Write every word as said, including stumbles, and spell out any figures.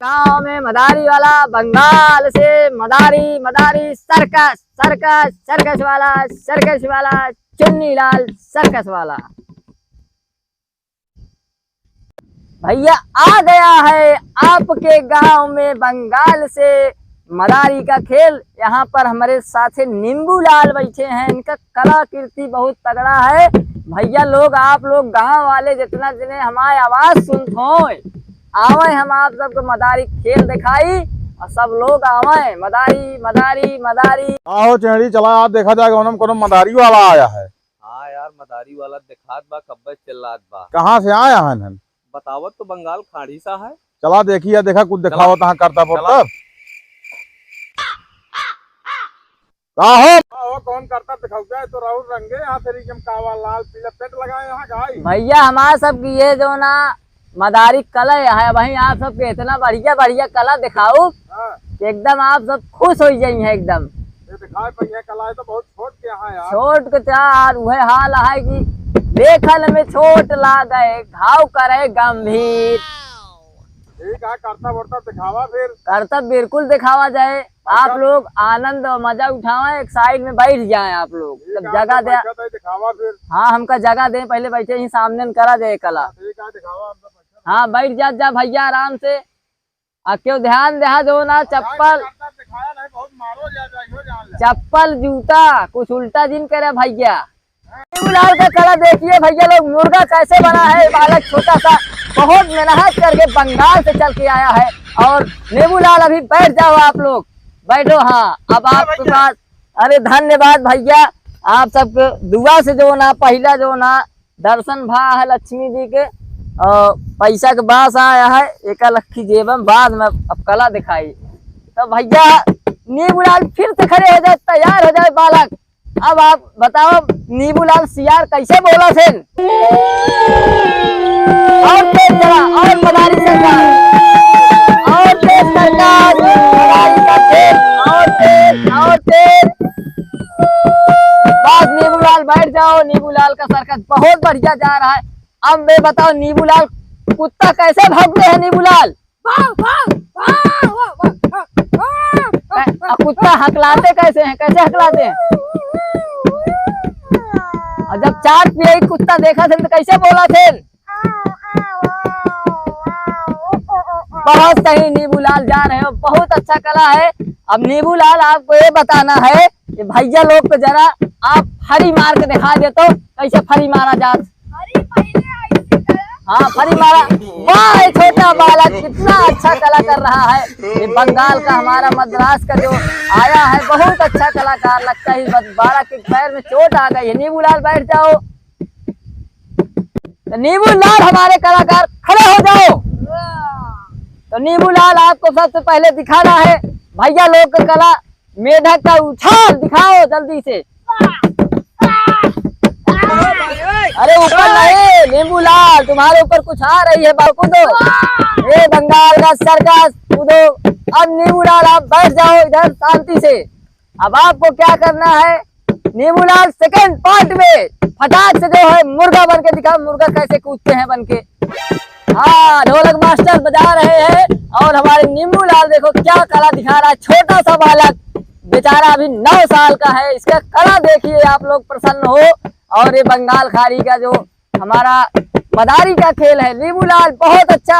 गांव में मदारी वाला, बंगाल से मदारी, मदारी सर्कस, सर्कस, सर्कस वाला, सर्कस वाला, चुन्नी लाल सर्कस वाला। भैया आ गया है आपके गांव में बंगाल से मदारी का खेल। यहाँ पर हमारे साथे नींबू लाल बैठे हैं, इनका कलाकृति बहुत तगड़ा है। भैया लोग, आप लोग गांव वाले जितना जने हमारे आवाज सुनत हो, आवे हम आप सबको मदारी खेल दिखाई और सब लोग आवे। मदारी, मदारी, मदारी। आओ चेंड़ी, चला आज देखा जाए, कोनो कोनो मदारी वाला आया है। हाँ यार, मदारी वाला देखात बा, कब्बे चिल्लात बा। कहाँ से आया हन हम? बतावत तो बंगाल खाड़ी सा है। चला देखी या, देखा कुछ चला। देखावत हाँ करता चला। बोलता। का हो? का हो, कौन करता दिखाऊ जाए तो राहुल रंगे यहाँ से रीजम कावा लाल पीला पेंट लगाए यहाँ गाई। भैया हमार सब की ये जो ना मदारी कला है, वहीं आप सबके इतना बढ़िया बढ़िया कला दिखाऊ हाँ। कि एकदम आप सब खुश हो जाइए एकदम। ये दिखाए भैया कला है तो बहुत छोट के यहाँ यार। छोट के तो यार वह हाल है कि देखल में छोट लागे, घाव करे गंभीर। ठीक है, करता वर्ता दिखावा फिर। करता बिल्कुल दिखावा जाए। आप अच्छा। लोग आनंद और मजा उठावें, एक साइड में बैठ जाएं आप लोग। ठीक तब है, जगह हम दे। बैठा था, दिखावा फिर। हाँ, हमका जगह दें, पहले बैठे ही सामने न करा जाए कला। ठीक है, दिखावा, हम तो बैठा हाँ, बैठ जात जा भैया आराम से। आ क्यों ध्यान देहा जो ना चप्पल, चप्पल जूता कुछ उल्टा जिन करे भैया। नींबू लाल का कला देखिए भैया लोग, मुर्गा कैसे बना है बालक छोटा सा, बहुत मेहनत करके बंगाल से चल के आया है। और नींबू लाल अभी बैठ जाओ आप लोग, बैठो। हाँ, अब आपके पास, अरे धन्यवाद भैया, आप सबके दुआ से जो ना पहला जो ना दर्शन भा है लक्ष्मी जी के, और पैसा के बास आया है, एक लखी जेब में, बाद में अब कला दिखाई। तो भैया नींबू लाल फिर से खड़े हो जाए, तैयार हो जाए बालक। अब आप बताओ नींबू लाल सियार कैसे बोला थे? और तेज जरा, और मदारी सरकार, और तेज सरकार, मदारी का तेज, और तेज, और तेज। बस नींबू लाल बैठ जाओ, नींबू लाल का सर्कस बहुत बढ़िया जा रहा है। अब मैं बताओ नींबू लाल कुत्ता कैसे भौंकते हैं नींबू लाल? वाह, वाह, वाह। आ, कुत्ता हकलाते कैसे हैं, कैसे हकलाते हैं? और जब चाट पिए कुत्ता देखा थे तो कैसे बोला थे? बहुत सही नींबू लाल जा रहे हो, बहुत अच्छा कला है। अब नींबू लाल आपको ये बताना है कि भैया लोग को जरा आप फरी मार के दिखा दे तो कैसे फरी मारा जात। अरे पहले ऐसे करो। हाँ, फरी मारा। वाह, ये छोटा बालक कितना अच्छा कला कर रहा है। ये बंगाल का हमारा मद्रास का जो आया है, बहुत अच्छा कलाकार लगता है। बस बालक के पैर में चोट आ गई है। नींबू लाल बैठ जाओ। तो नींबू लाल हमारे कलाकार खड़े हो जाओ। तो नींबू लाल आपको सबसे पहले दिखाना है भैया लोग का कला। मेढक का उछाल दिखाओ जल्दी से। अरे ऊपर नहीं, नींबू लाल, तुम्हारे ऊपर कुछ आ रही है, बाबू कूदो। ए बंगाल का सर्कस, कूदो। अब नींबू लाल आप बैठ जाओ इधर शांति से। अब आपको क्या करना है, नींबू लाल सेकंड पार्ट में फटाक से जो है मुर्गा बन के दिखाओ, मुर्गा कैसे कूदते हैं बन के। हाँ, ढोलक मास्टर बजा रहे हैं और हमारे नींबू लाल देखो क्या कला दिखा रहा है। छोटा सा बालक बेचारा अभी नौ साल का है, इसका कला देखिए आप लोग, प्रसन्न हो। और ये बंगाल खाड़ी का जो हमारा मदारी का खेल है, नींबू लाल बहुत अच्छा।